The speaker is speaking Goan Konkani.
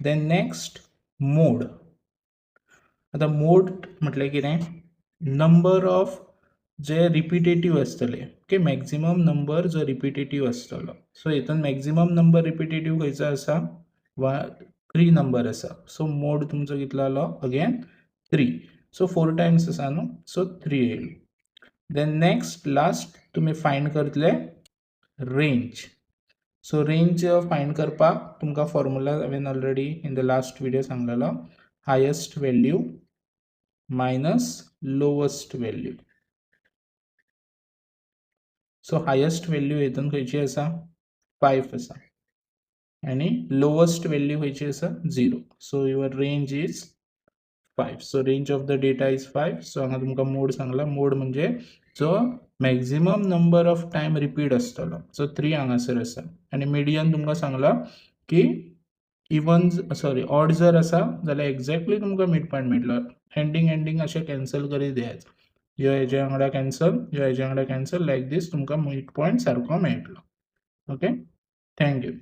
Then next, mode. आतां मोड म्हटल्यार कितें? नंबर ऑफ जे रिपिटेटीव आसतले, ओके, मॅक्झिमम नंबर जो रिपिटेटीव आसतलो. सो हितून मॅक्झिमम नंबर रिपिटेटीव खंयचो आसा? वा थ्री नंबर आसा. सो मोड तुमचो कितलो आलो? Again three. So four times आसा न्हू, सो थ्री येयलो. Then next last तुमी फायंड करतले रेंज. सो रेंज फायंड करपाक तुमकां फॉर्मुला हांवें already in the last video सांगलेलो, highest value minus lowest value. So highest value हितून खंयची आसा? फायव आसा. आनी लोवस्ट व्हॅल्यू खंयची आसा? Zero. So your range is five. So range of the data is five. So हांगा तुमकां मोड सांगला. मोड म्हणजे जो maximum number of time repeat आसतलो. सो थ्री हांगासर आसा. आनी मिडियन तुमकां सांगला की इवन सॉरी ऑड जर आसा जाल्यार एक्झॅक्टली तुमकां मिड पॉयंट मेळटलो. एंडींग एंडींग अशें कॅन्सल करीत येयात. ह्यो हेज्या वांगडा कॅन्सल, ह्यो हेज्या वांगडा कॅन्सल, लायक दीस तुमकां मिड पॉयंट सारको मेळटलो. Okay, thank you.